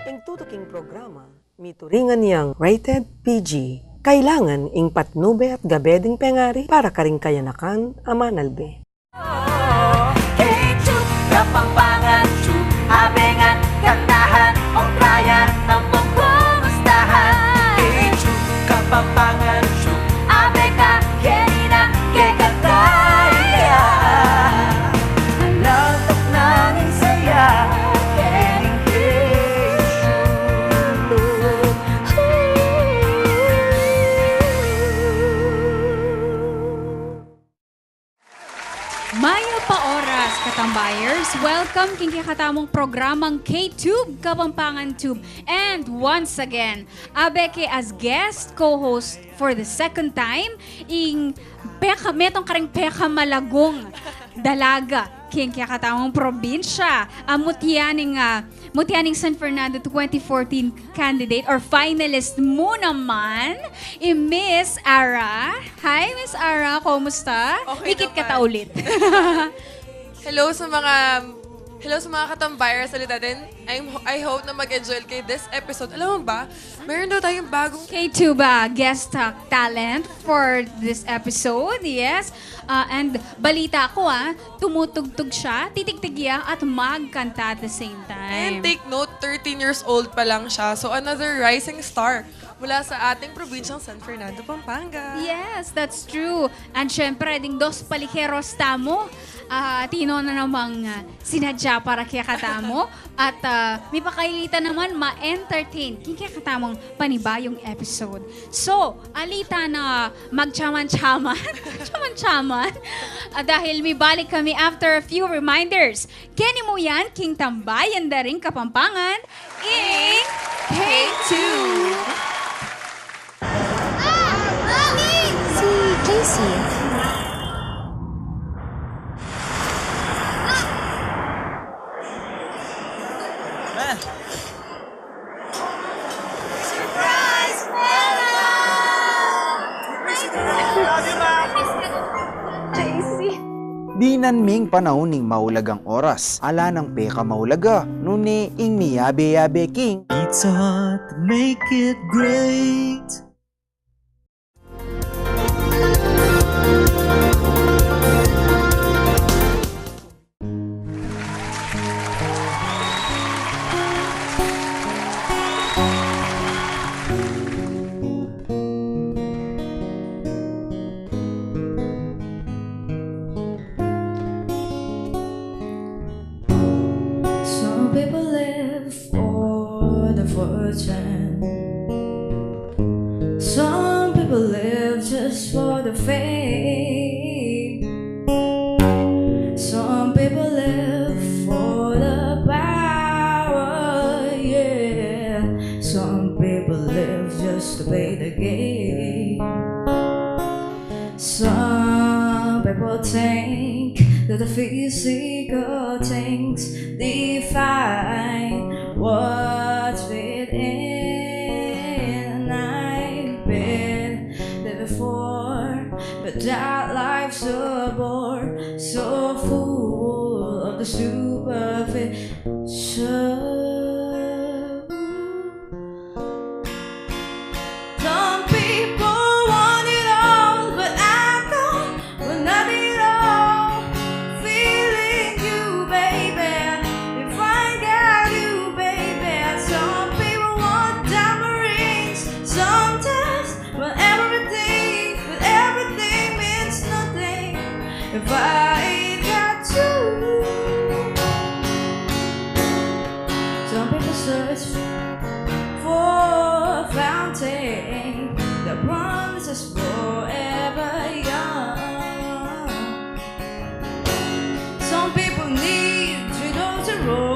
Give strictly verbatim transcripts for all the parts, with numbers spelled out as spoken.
Ing tutuking programa, mituringan yang rated P G. Kailangan ing patnube at gabe ding pengari para karing kayanakan a manalbe. K-Tube, Kapampangan Tube, abe ngan kantahan, ong trayan, ampong kumustahan. K-Tube, Kapampangan Tube, abe ka, keni na, kekanta ya. Alantak nang saya, keni K-Tube. Mayap a oras, katambayers. Welcome king kekatamung programang K-Tube, Kapampangan Tube. And once again, abe ke as guest co-host for the second time, ing peka, metung karing pekamalagung dalaga king kekatamung probinsya. A, mutya ning, a, mutya ning San Fernando twenty fourteen candidate or finalist mu naman, i Miss Ara. Hi, Miss Ara. Kumusta? Okay naman. Ikit ka ta ulit. Hello sa mga, hello sa mga katambayers ulit natin. I'm, I hope na mag-enjoy kayo this episode. Alam mo ba, meron daw tayong bagong K-Tube, a, guest, a, talent for this episode. Yes. A, and balita ko, a, tumutugtug siya, titigtig ya, at magkanta at the same time. And take note, thirteen years old pa lang siya. So, another rising star mula sa ating probinsyang San Fernando, Pampanga. Yes, that's true. And syempre, ding dos paliheros tamu, a, tinu na namang, a, sinadya para kekatamu. At, a, mipakaili ta naman ma-entertain king kekatamung panibayung episode. So, ali ta na magtyaman-tyaman. Tyaman-tyaman. A, dahil mibalik kami after a few reminders. Keni mu yan king tambayan da ring Kapampangan, ing K-Tube. Si J C. J C. Dinan ming panaun ning maulagang oras, ala nang pekamaulaga, nune ing miyabe-yabe king Pizza Hut, make it great. Some people live for the fortune. Some people live just for the fame. Some people live for the power, yeah. Some people live just to play the game. Some people think that the physical things define what's within. I've been there before, but that life's a bore, so full of the superficial. Some people want it all, but I don't want nothing at all. Feeling you, baby. If I got you, baby. Some people want diamond rings. Sometimes want everything, but everything means nothing if I ain't got you. Some people search for a fountain that promises forever young. Some people need to know the roses,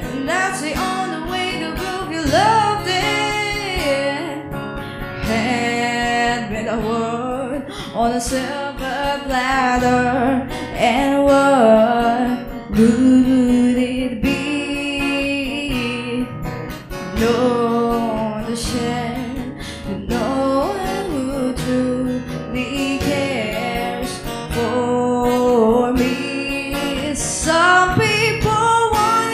and that's the only way to prove your love. Then hand me the world on a silver platter, and what would it be? No one to share, no one who truly cares for me. Some people want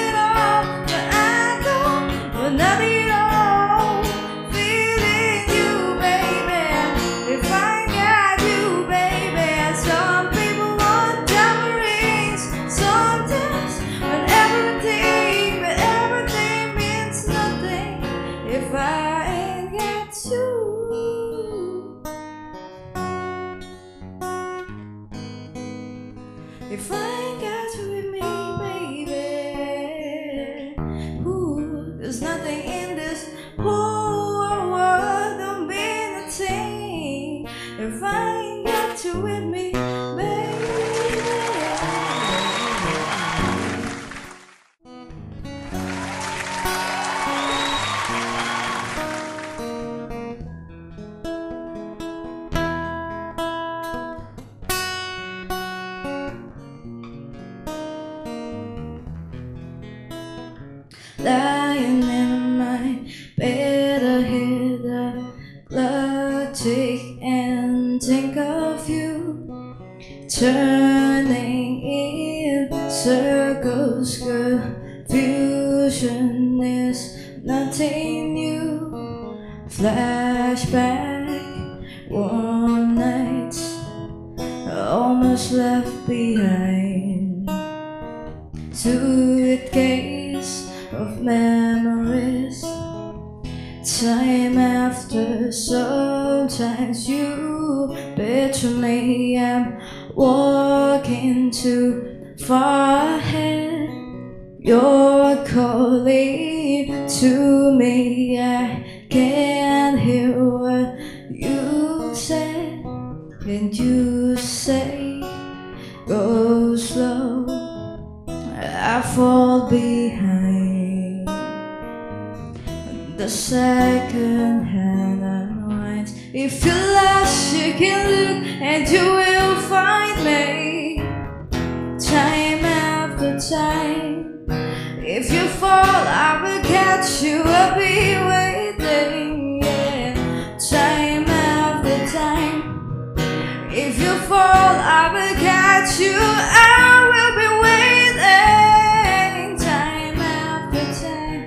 Lying in my bed, I hear the clock tick and think of you. Turning in circles, confusion is nothing new. Flashback, warm nights, almost left behind. Suitcase of memories. Time after, sometimes you betray me. I'm walking too far ahead. You're calling to me. I can't hear what you say. And you say, "Go slow." I fall behind. The second hand unwinds. If you're lost, you can look and you will find me. Time after time. If you fall, I will catch you. I'll be waiting, yeah. Time after time. If you fall, I will catch you. I will be waiting. Time after time.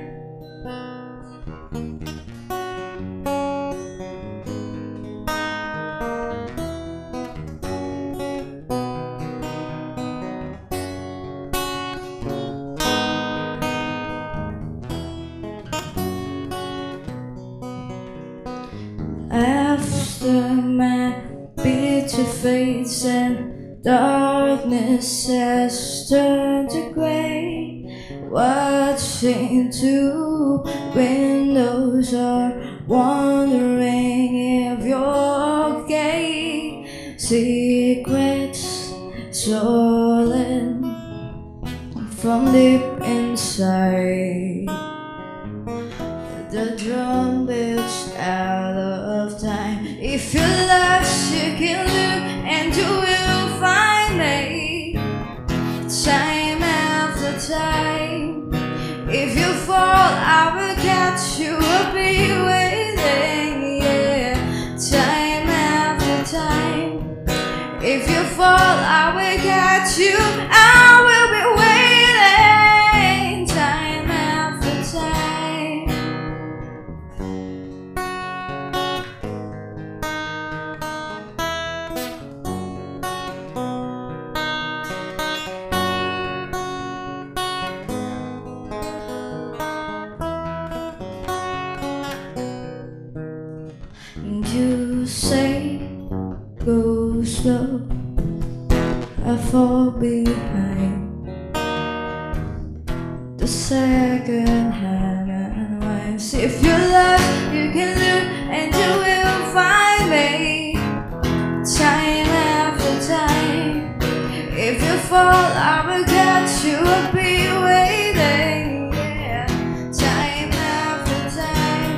After my bitter face and darkness has turned to gray, watching through windows or wondering if you're okay. Secrets swollen from deep inside. The drum beats out of time. If you're lost, you can look and you will find me. Time after time. If you fall, I will catch you. I'll be waiting, yeah. Time after time. If you fall, I will catch you. I will be waiting. Time after time. You say, "Go slow." I fall behind. The second hand unwinds. If you're lost, you can look and you will find me. Time after time. If you fall, I will catch you. I'll be waiting, yeah. Time after time.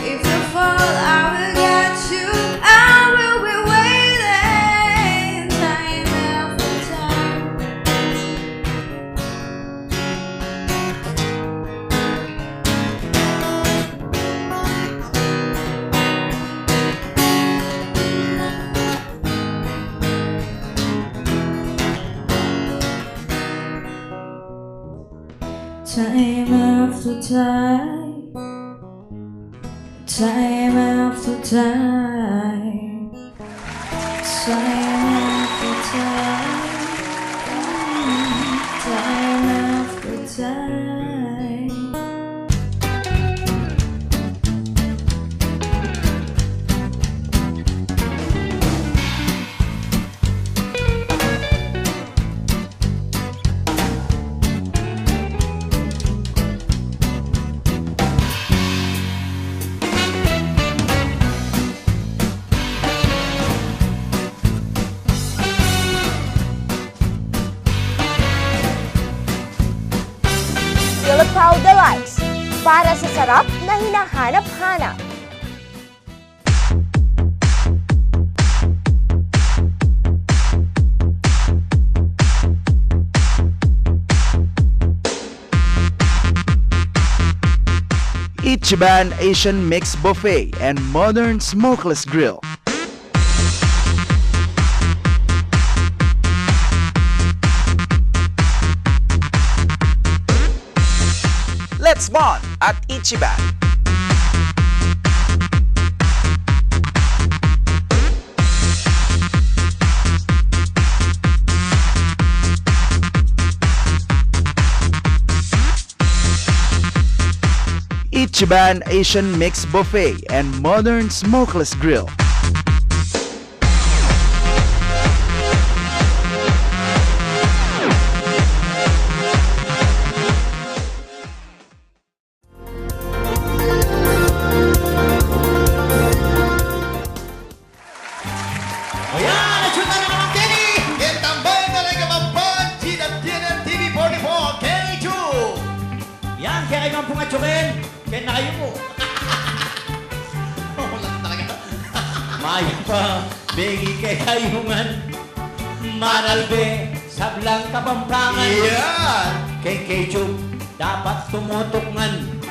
If you fall, I will catch you. I will be waiting. Time after time. Time after time. Time after time. Time after time. Time after time. Philip Paul Delights, para sa sarap na hinahanap-hanap. Ichiban Asian Mix Buffet and Modern Smokeless Grill. Let's bond at Ichiban. Ichiban Asian Mix Buffet and Modern Smokeless Grill. O yan, atsu na naman keni. Yan, tambayan na lang kapampansin at D N N T V forty-four, keni Chu. Yan, kaya kayu pung atsukin. Kaya na kayu pu. Wala talaga. Mayap a bengi kekayu ngan. Manalbe, sablang Kapampangan. Yan. Keng K-Tube, dapat tumutuk ngan.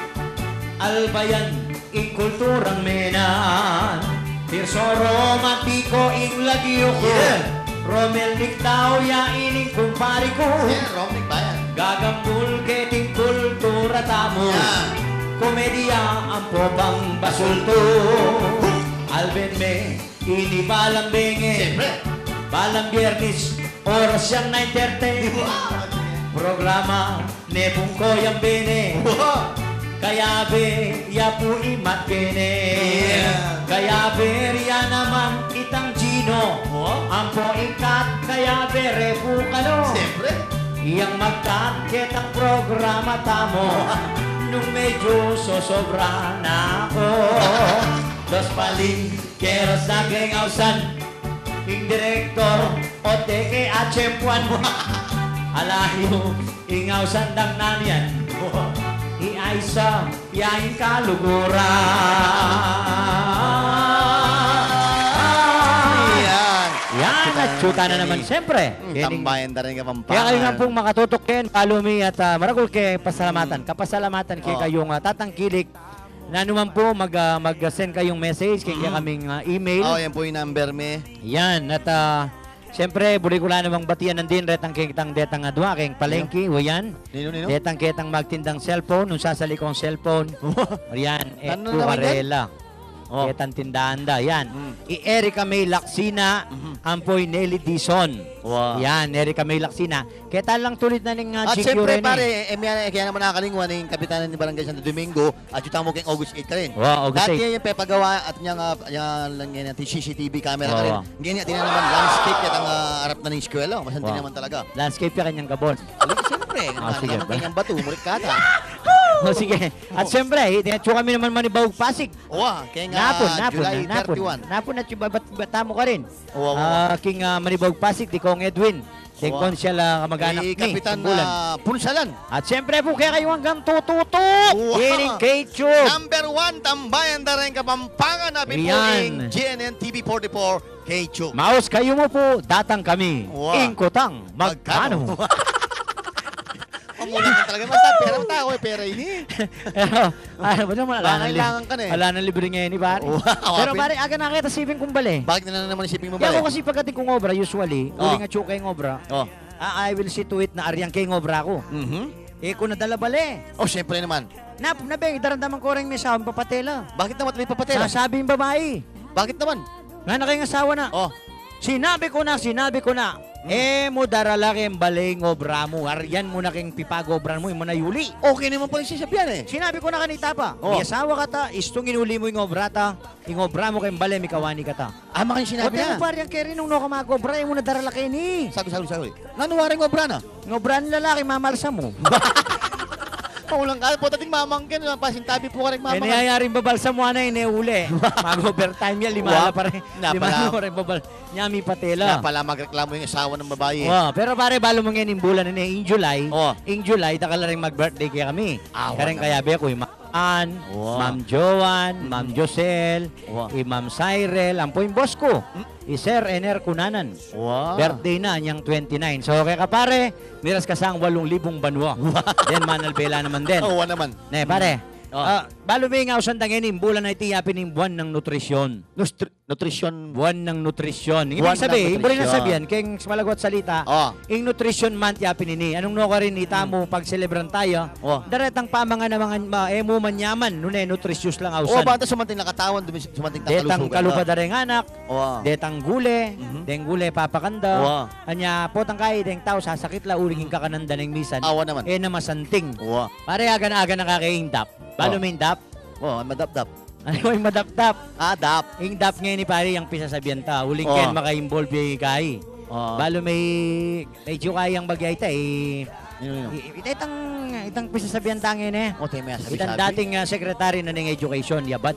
Alba yan ing kulturang menan. Tirso romantiko ing lagyu ku. Yeah. Romel Nictao ya ining kumpari ku. Yeah, Romel Nicbayan. Gagambul keting kultura tamu. Yeah. Komedya ampo pang basultu. Huh. Alben me ini balang bengi. Siyempre. Balang Biyernes, oras yang na entertain. Wow. Programa Nebungko yang bene. Wow. Kayabe ya pu imat kene. Yeah. Kayabe ya naman itang Gino. Wow. Ampo ing kat, kayabe re pu kanu. Siyempre. Yang magkat ketang programa tamu. Nung medyu sosobra na ku. Dos pali Keras na keng ausan, ing direktor, o teke achempuan. Alayu, ing ausan dang nanian. I Aisa, ya ing kaluguran. Yan. Yan, atsu na naman, siyempre. Hmm, tambayan da rin Kapampangan. Kaya kayu ngan pung makatutuk ken, follow me at, ah, maragul ke pasalamatan. Hmm. Kapasalamatan ke kayung, ah, tatangkilik. Nanu man pu, mag, ah, mag-send kayung message, keng kekaming, ah, email. Oh, yan pu ing number mi. Yan, at, ah, siyempre, buri ku la namang batian nandin, retang keng ketang detang adwa, keng palengke, o yan. Ninu, ninu? Detang ketang magtindang cellphone, nung sasali kong cellphone. Yan, e, nanu naman yan? Kuarela. Oh. Ketang tindahan da, yan. Mm. I Erica May Lacsina, mhm, ampo i Nelly Dizon. Wow. Yan, Erica May Lacsina. Keta lang tulid na ning, ah, At G Q siyempre, Rene. Pare, e, mi, e, kaya naman nakakalingwan ing Kapitanan ning Barangay Santo Domingo, atsu tamu keng August eight karin. Wow, August eight. Dati yan ing pepagawa at niyang, ah, yan lang yan, ating C C T V camera karin. Wow. Ngayon, atin na naman landscape at ang, ah, arap na ning eskwela. Masanti naman talaga. Landscape ya kanyang gabon. Ali, siyempre, ah, sige, kanyang batu, murit kata. O, sige. At siyempre, e, atsu kami naman Manibaug Pasig. Wa, keng, ah, July thirty-one. Napun, napun, napun. Napun at yu-, bat-, bata mu karin. Wa, wa, wa. Ah, keng, ah, Manibaug Pasig, di Kong Edwin. Deng Konsehal, ah, kamag-anak mi, Kapitan, ah, Punsalan. At siyempre pu, kekayu ngan tututuk. Wa. Ining K-Tube. Number one, tambayan da ring Kapampangan, apin pu ing G N N T V forty-four, K-Tube. Maus kayu mu pu, datang kami. Wa. Ing kutang magkanu. Magkanu. Mamulang ka talaga. Basta pera, basta aku, e, pera ini. Pero, ah, ba't naman, ala nang li-, ala nang libre ngeni, pare. Wow, pero, pare, aga na keta siping kung bale. Bakit na naman siping mu bale? Kaya aku kasi pagdating kung obra, usually, uling atsu keng obra, ah, I will see to it na aryan keng obra ku. Mhm. E ku na dala bale. Oh, siyempre naman. Nap-, na, be, daramdaman ku reng me asawa, mipapatela. Bakit naman mipapatela? Sasabi ing babai. Bakit naman? Ngana keng asawa na. Oh. Sinabi ku na, sinabi ku na. Hmm. E mu darala keng bale ing obra mu, aryan mu na keng pipag-obran mu, e mu na yuli. Okay naman pala ing sasabian e. Sinabi ku na kanita pa, oh, miyasawa ka ta, istung inuli mu ing obra ta, ing obra mu keng bale, mikawani ka ta. Ah, makanyan sinabi na. Pare, yang keri nung nu ka mag-obra, e mu na darala keni. Sabi, sabi, sabi. Nanu wari ing obra na? Ing obra ning lalaki, mamalsa mu. Paulang ka, pota ding mamangkin, pasintabi pu ka reng mamangkin. E, niyayari ing babalsa mu, ana, e ne uli. Mag-overtime ya, lima la pa rin. Lima la pa rin babal. Nya mipatela. Napala magreklamu ing asawa ning babai e. Wa, pero pare, balu mu ngeni ing bulan ini, ing July. Oh. Ing July, dakal la ring mag-birthday kekami. Ah, wa naman. Kareng kayabe ku, i Ma'am Ann, wa, Ma'am Joan, Ma'am Josel, wa, i Ma'am Cyril, ampo ing boss ku. Hmm? I Sir Ener Cunanan. Wow. Birthday na, anyang twenty-nine. So, keka pare, miras ka sang walung libung banua. Wow. Then, manalbe la naman din. Oo naman. Ne, pare, Oh. Ah, balu me ing ausan da ngeni, bulan a iti yapin ing buwan ng nutrisyon. Nutri-, nutrisyon. Buwan ng nutrisyon. Ibig sabihin, buwan ng nutrisyon. Ing malago a salita, oh, ing nutrition month yapin ini. Nung nukarin itamu, hmm, pagselebran taya, oh, daretang pamangan a mangan, ma-, e mu manyaman, nune nutrisyus lang ausan. Oh, bang ta sumanting na katawan, dumi-, sumanting na kalusugan. Detang kalupa da reng anak, oh, detang gule, mhm, deng gule papakan da. Oh. Anya, potang kayi deng tau sasakit la uling ing kakanan da neng misan. Awa naman. E na masanting. Wa. Pare, aga na, aga na kake ing dap. Balu me ing dap? Wa, madapdap. Ano ing madapdap? Ah, dap. Ing dap ngeni pare, yang pisasabian ta. Uling ken maka-involve ya ikayi. Wa. Balu me, medyo kayang bagya ita, eh. Ino, ino? I-, ita itang, itang pisasabian ta ngeni. O, itang dating, ah, secretary na ning education, ya Abad.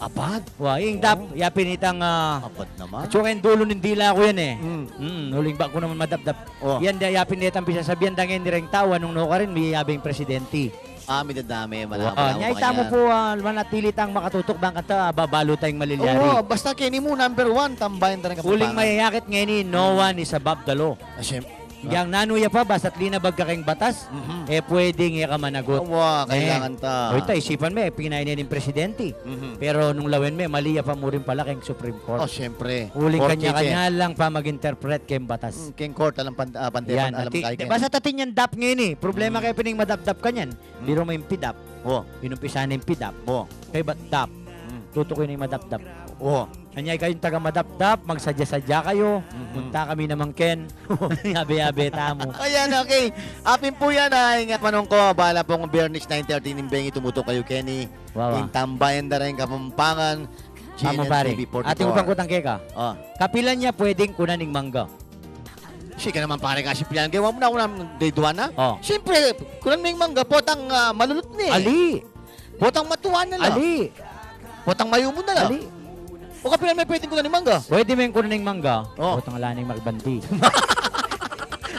Abad? Wa, ing dap, yapin itang, ah, Abad naman. Atsu keng dulu ning dila ku yan, eh. Mm. Mm, uling ba ku naman madapdap. O. Yan, da, yapin detang pisasabian da ngeni reng tau, nung nukarin, miyabe ing presidenti. Ah, midadame, malaman. Wa, nya itamu pu, ah, manatili tang makatutuk bang kanita, ah, babalu tayang malilyari. O, basta keni mu, number one, tambayan da reng Kapampangan. Uling mayayakit ngeni, no one is above the law. Ah, siyem-, Yang nanu ya pa, basta't linabag ka keng batas, mhm, e pwedeng e ka managot. Awa, kailangan ta. O ita, isipan me, pinaini ning presidenti. Mhm. Pero nung lawen me, mali ya pa mu rin pala keng Supreme Court. O, siyempre. Uling kanya-kanya lang pamag-interpret keng batas. Mm, keng court, alam pan-, ah, pande-, yan, alam ati, kay de, keng basta't atin yang dap ngeni. Problema kaya pin ing madapdap kanyan. Mm. Biro me ing pidap. O. Inumpisan na ing pidap. O. Kaybat dap. Mm. Tutuki na ing madapdap. O. Anya ikayu ing taga-madapdap, magsadya-sadya kayu. Mhm. Munta kami naman ken. Yabe-yabe tamu. Ayan, okay. Apin pu yan, ay, ing apanung ku, bala pung Biyernes nine thirty ning bengi tumutuk kayu keni. Wa, wa. Ing Tambayan da reng Kapampangan, G N N T V forty-four. Atin ku pang kutang keka. O. Kapilan ya pwedeng kunan ing mangga? Sige naman, pare, kasi pilan kaya wa mu na, wa mu na, day dua na. O. Siyempre, kunan me ing mangga, potang, ah, malulut ne. Ali. Potang matua na la. Ali. Potang mayumu na la. Ali. O kapilan me pwedeng kunan ing mangga? Pwede meng kunan ing mangga. O. Potang ala neng makibanti.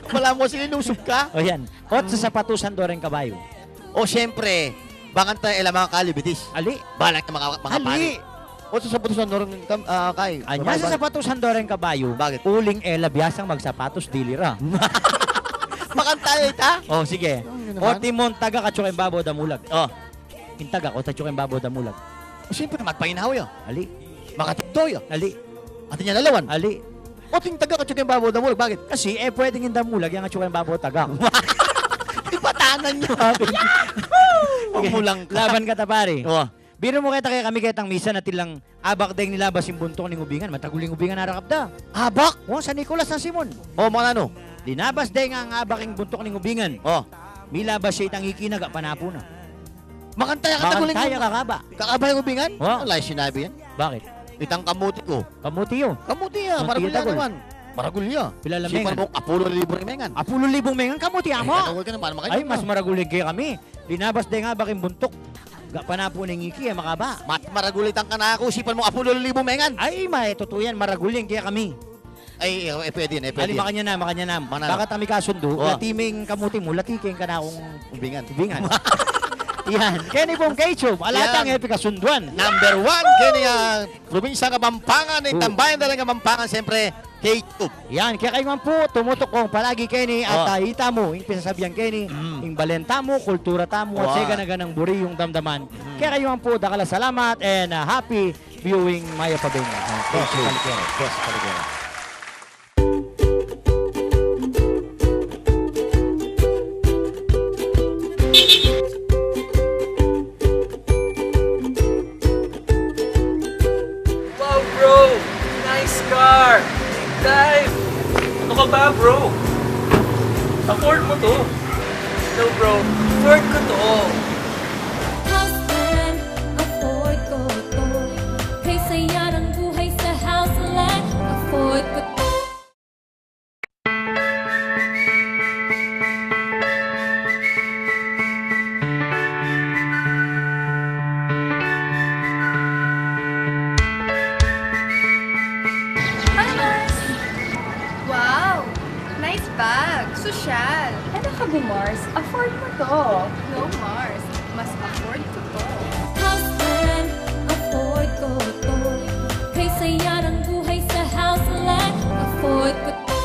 Wala mu, sige, inusog ka. O yan. Ot sa sapatusan do reng kabayu. O siyempre, bang kanita e la makakalye bitis. Ali. Balang manga, manga pari. Ali. Ot sa sapatusan do reng kam-, ah, kabayu. Anya sa sapatusan do reng kabayu. Bakit? Uling e la biasang magsapatus dili ra. Makanta ya ita? O, sige. Ano naman? Ot ing taga katsu keng babo damulag. O. Ing taga katsu keng babo damulag. Siyempre, magpainaw ya. Ali. Makatagdo ya. Ali. Atin yang lalawan. Ali. Ot ing taga katsu keng babo damulag, bakit? Kasi, e pwedeng ing damulag, yang katsu keng babo taga. Di patanan ya. Sabi. Yahoo! Okay. Laban kata, pare. O. Biro mu keta kekami ketang misan atin lang abak deng nilabas ing buntuk ning ubingan. Matagul ing ubingan, arakap da. Abak? O, San Nicolas ng Simon. O, mananu? Linabas deng abak ing buntuk ning ubingan. O. Milabas ya itang iki na, ga panapu na. Makanta ya katagul ing kakaba. Kakaba ing ubingan? O. Ala, sinabi yan. Bakit? Itang kamuti ku. Kamuti yu? Kamuti ya, maragul ya naman. Maragul ya. Pila la mengan? Sipan mu, apulu libu ring mengan. Apulu libung mengan kamuti, amu? Ay, katagul ka na, paano makanya? Ay, mas maragul ing kekami. Linabas deng abak ing buntuk. Ga panapu na ing iki, e makaba. Mas maragul itang kanaku, sipan mu, apulu libung mengan. Ay, ma, e tutu yan, maragul ing kekami. Ay, e, e, pwede na, e, pwede. Ali, makanya na, makanya na. Mananu? Baka tamu mikasundu, o, lati me ing kamuti mu, lati ke ing kanakung ubingan. Ubingan. Yan, keni pung K-Tube, ala tang e pikasunduan. Number one, keni, ah, probinsya Kapampangan, ning Tambayan da reng Kapampangan, siyempre, K-Tube. Yan, kaya kayu man pu, tumutuk kong palagi keni at, ah, itamu, ing pisasabian keni, ing balen tamu, kultura tamu, at segana-ganang buri yung damdaman. Kaya kayu man pu, dakal a salamat and, ah, happy viewing, mayap a bengi. Boss Paligero. Boss Paligero. Wow, bro! Nice car! Big time! Ano ka ba, bro? Afford mo to? No, bro. Afford ko to. House plan, afford ko to. Kay saya ng buhay sa house plan, afford ko to. Hi, Mars! Wow! Nice bag! Sosyal! Ano ka, bu Mars? Afford mo to! No, Mars! Mas afford ko to! House plan, afford ko to. Kay saya ng buhay sa house plan, afford ko to.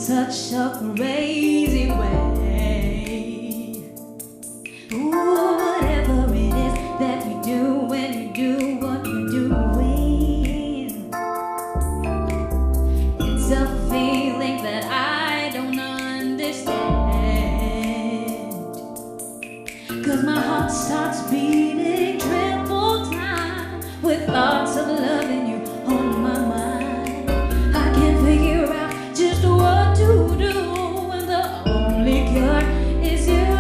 Such a crazy way. Ooh, whatever it is that you do when you do what you're doing, it's a feeling that I don't understand. 'Cause my heart starts beating triple time with thoughts of loving you on my mind. I can't figure out just what to do when the only cure is you.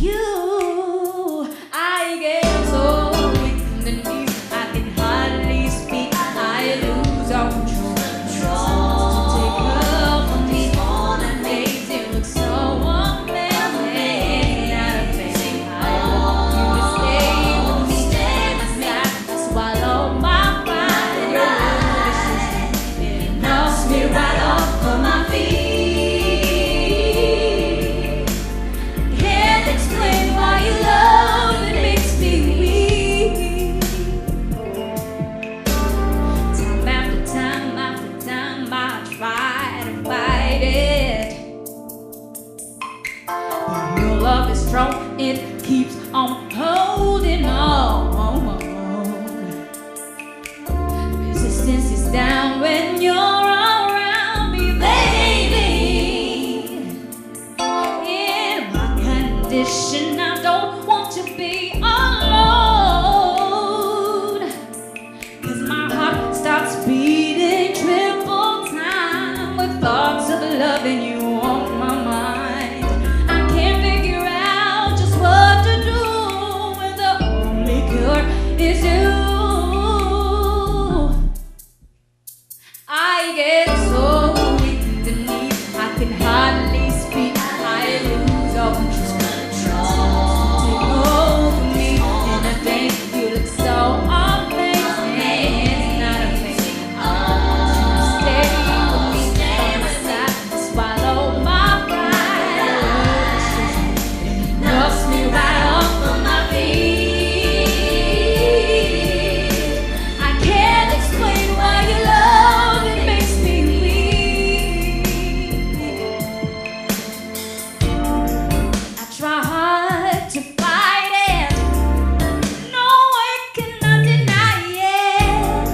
You, I get so weak in the knees, I can hardly speak. I lose all control. Control to take over me. All the days you look so amazing. Not a thing. I want you to stay with me. Stay with me. Swallow my pride. It knocks me right off of my feet. Can't explain why your love, it makes me weak. Time after time after time, I try to fight it. Your love is strong, it keeps on holding on. Resistance is down when you're around me, baby. In my condition, I don't want to be alone. 'Cause my heart stops beating triple time with thoughts of loving you on my mind. I can't figure out just what to do when the only cure is you. I get so weak in the knees, I can hardly speak. I lose all control. Take over me in a day. You look so amazing. It's not a thing. Stay with me, by my side. Swallow my pride. Knocks me right off of my feet. I can't explain why your love, it makes me weak. I try hard to fight it. No, I cannot deny it.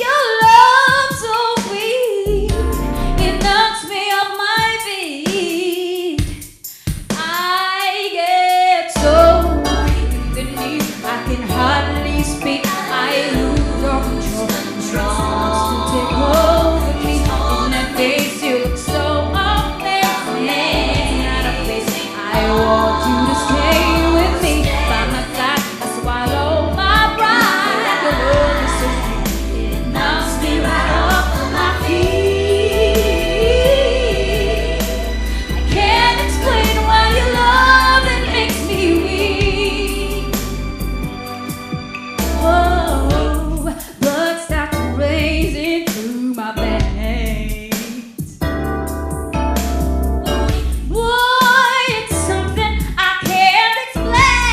Your love so sweet, it knocks me off my feet. I get so weak in the knees, I can hardly speak. I lose all control. Control to take over me. In that face, you look so amazing. Not a face. I want you to stay with me, by my side. I swallow my pride. Your love is so sweet, it knocks me right off of my feet. I can't explain why your love, it makes me weak. Oh, blood starts racing through my veins. Boy, it's something I can't explain.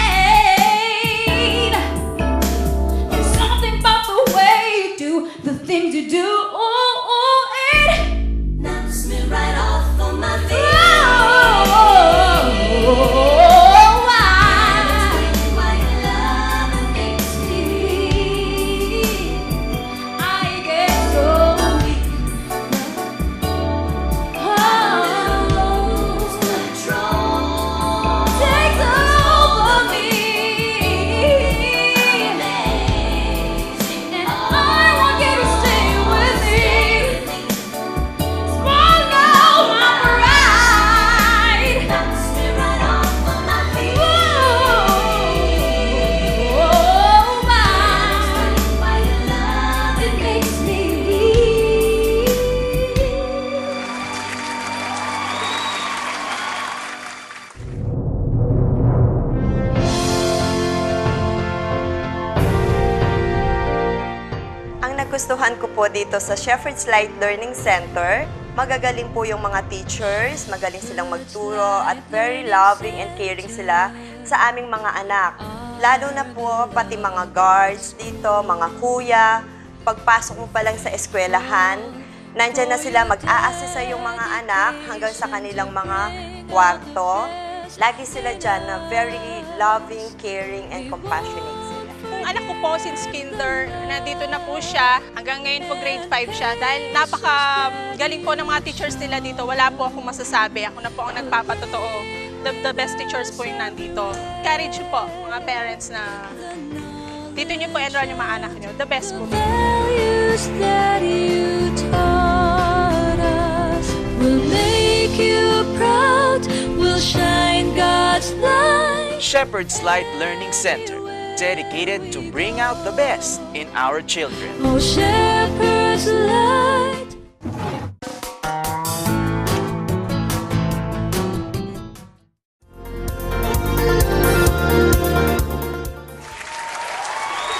There's something about the way you do the things you do. Ooh, ooh, it knocks me right off of my feet. Oh, why? Why your love makes me weak. I get so weak. Oh, takes over me. And I want you to stay with me. Swallow my pride. Knocks me right off of my feet. Whoa, why? Why your love, it makes me weak. Ang nagustuhan ko po dito sa Shepherd's Light Learning Center, magagaling po yung mga teachers, magaling silang magturo at very loving and caring sila sa aming mga anak. Lalo na po pati mga guards dito, mga kuya, pagpasok mo pa lang sa eskwelahan, Nandyan na sila, mag-a-assist sa iyong mga anak hanggang sa kanilang mga kwarto. Lagi sila dyan na very loving, caring, and compassionate sila. Yung anak ko po, since kinder, nandito na po siya. Hanggang ngayon po, grade five siya. Dahil napaka, um, galing po ng mga teachers nila dito, wala po akong masasabi. Ako na po ang nagpapatotoo. The, the best teachers po yung nandito. Encourage po, mga parents, na dito niyo po enroll yung mga anak niyo. The best po. Values that you taught us will make you proud, will shine God's light. Shepherd's Light Learning Center, dedicated to bring out the best in our children. Oh, Shepherd's Light.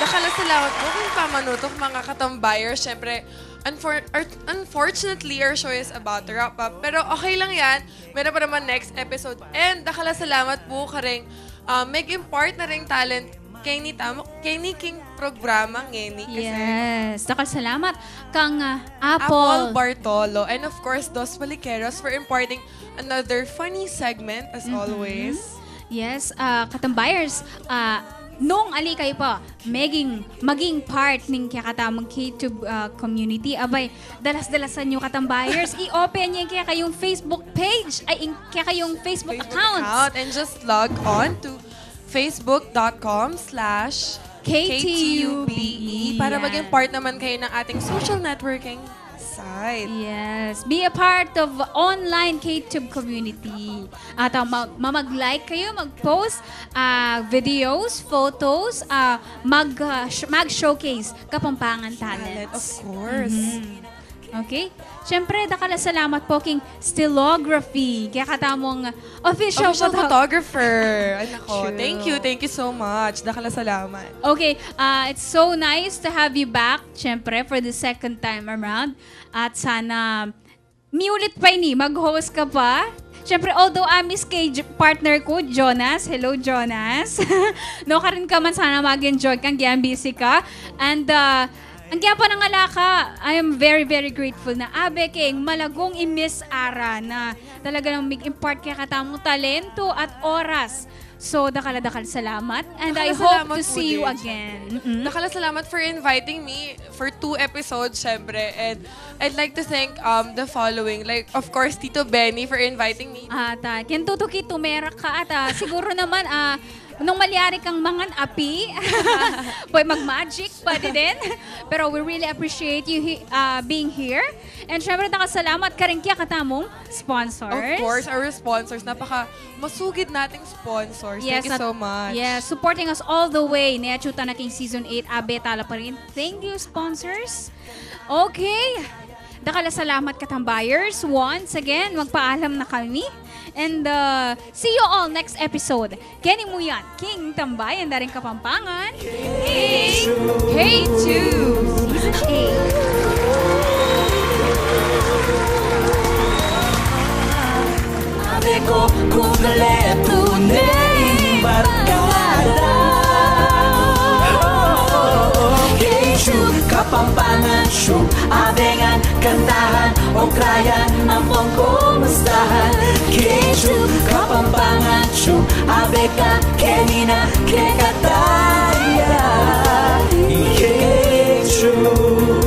Dakal a salamat po kang pamanutok, mga katambayers. Siyempre, unfor-, or, unfortunately, our show is about to wrap up. Pero okay lang yan. Meron pa naman next episode. And dakal a salamat po karing, ah, meging part na ring talent keni tamu, keni king programa ngeni. Kasi yes, dakal salamat kang, ah, Apple. Apple Bartolo. And of course, Dos Baliqueros for imparting another funny segment, as always. Yes, ah, katambayers, ah, nung ali kayu pa meging, maging part ning kekatamung K-Tube, ah, community, abay, dalas-dalasan yu, katambayers, i-open yu ing kekayung Facebook page, ay, ing kekayung Facebook account. And just log on to facebook dot com slash K T U B E para maging part naman kayo ng ating social networking site. Yes. Be a part of online K-Tube community. At, ah, ma-, ma-, mag-like kayo, mag-post, ah, videos, photos, ah, mag, ah, sh-, mag-showcase Kapampangan talents. Talent, of course. Okay? Siyempre, dakal a salamat po king Stylography, kekatamung official photographer. Ay, nako. Thank you, thank you so much. Dakal a salamat. Okay, ah, it's so nice to have you back, siyempre, for the second time around. At sana miulit pa ini, mag-host ka pa. Siyempre, although amis kay J-, partner ko, Jonas. Hello, Jonas. No, karin ka man, sana mag-enjoy ka, agyang busy ka. And, ah, agyang panangala ka, I am very, very grateful na abe keng malagung i Miss Ara na talaga nang mig-impart kekatamung talento at oras. So, dakal a dakal salamat. And I hope to see you again. Dakal a salamat for inviting me for two episodes, syempre. And I'd like to thank, um, the following. Like, of course, Tito Benny for inviting me. At, ah, keng tutuki, tumera ka at, ah, siguru naman, ah, nung malyari kang mangan api, pwede mag-magic, pwede din. Pero we really appreciate you he-, ah, being here. And syempre, dakal a salamat karing kekatamung sponsors. Of course, our sponsors. Napaka masugid nating sponsors. Thank you so much. Yes, supporting us all the way. Ne, acutan na king season eight, abe tala pa rin. Thank you, sponsors. Okay. Dakal a salamat, katambayers. Once again, magpaalam na kami. And, uh, see you all next episode. Keni mu yan, king Tambayan da ring Kapampangan, king K two, Season eight. Abe ko, kumpletu ne ing barkada. K two Kapampangan Show, abe ngan kantahan o krayan ampong kumustahan. K two Kapampangan Show, abe ka keni na kekataya. K two.